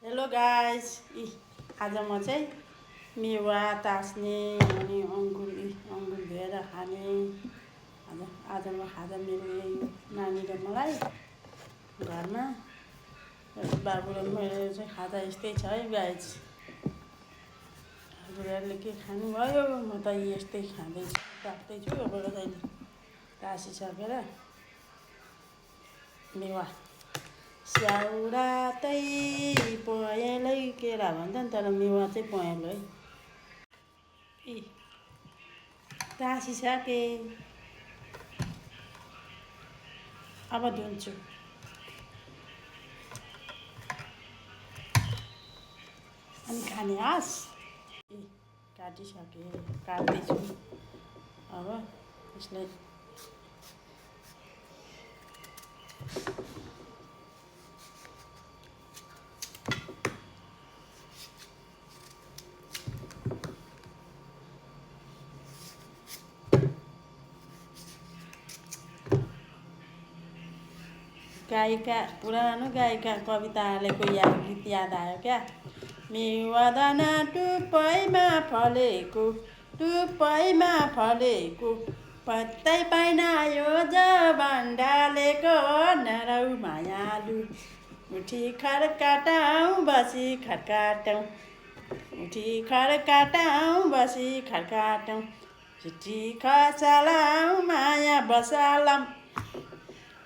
Hello guys आज म चाहिँ मेवा तास्ने अनि अङ्गुर धोएर खाने आज म खाजा मेरो यही नानी र मलाई घरमा बाबु र मेरो चाहिँ खाजा यस्तै छ है गाइस। हजुरहरूले के खानुभयो? म त यस्तै खाँदैछु, राख्दैछु। अब चाहिँ तासिसकेर मेवा स्याउरातै पहेँलै केरा भन्छ नि, तर मेवा चाहिँ पहेँलो है। तासिसके अब धुन्छु। अनि खाने आस काटिसके, काट्दैछु। अब यसलाई पुरानो गायिका कवितालेको गीत याद आयो क्या। मेवा दाना टुप्पैमा फलेको पत्तै पाइन यो जवान डालेको नरौ मायालु उठी खड्काटाउँ बसी खड्काटाउँ बसी खड्काटाउँ चिठी खसालाउँ माया बसालाउँ।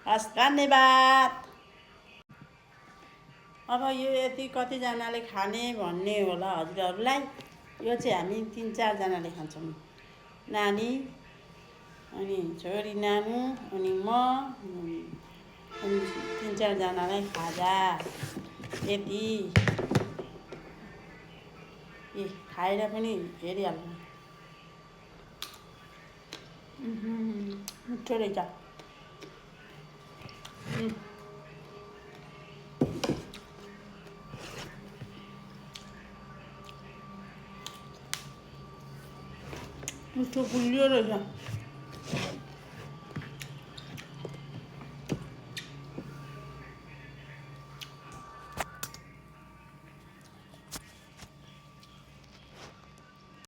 हस्, धन्यवाद। अब यो यति कतिजनाले खाने भन्ने होला हजुरहरूलाई। यो चाहिँ हामी 3-4जनाले खान्छौँ। नानी अनि छोरी नानु अनि म अनि 3-4जनालाई खाजा यति खाएर पनि हेरिहाल्नु। मिठो रहेछ। मिठो गुलियो रहेछ।